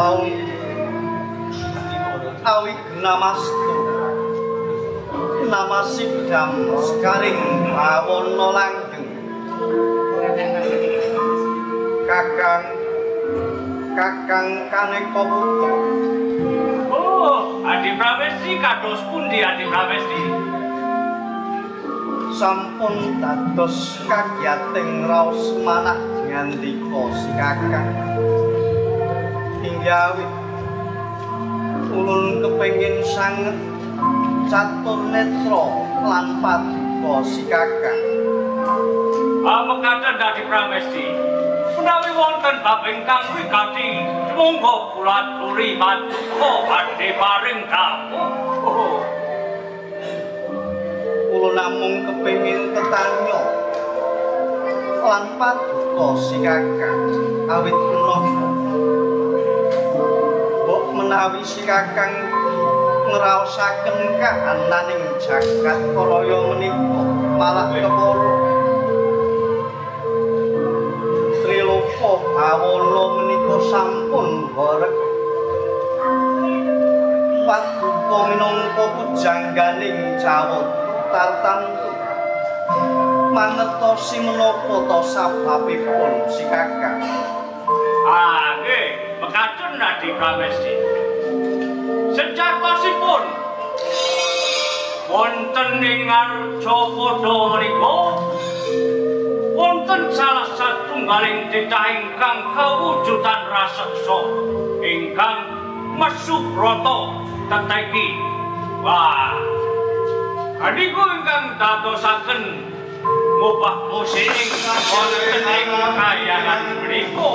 Aung awi namastu nama sidam sekaring bawana langgeng. Kakang, Kakang Kaneka Putra. Oh, Adi Pramesti, kados pundi Adi Pramesti? Sampun dados kagiyating raos manah ngandika si Kakang. Inggih, ulun kepengin sanget catur netra lan paduka si Kakang. Ah, mekaten Adi Pramesti. Menawi wonten bab ingkang wigati, sumangga kula aturi paduka badhe paring dawuh. Oh. Kula namung kepengin tetanya lan paduka si Kakang awit menapa mbok menawi si Kakang ngraosaken kahananing jagat raya menika malah kepara triloka bawana menika sampun horeg. Paduka minangka pujangganing Jawata tartamtu mangertosi menapa ta sababipun si Kakang? Ah, nggih, mekaten Adi Pramesti. Sejatosipun wonten ing Arcapada menika wonten salah satunggaling titah ingkang kawujudan raseksa ingkang mesubrata teteki. Wah, niku ingkang dadosaken ngobah musik ingkang wonten ing kayangan menika.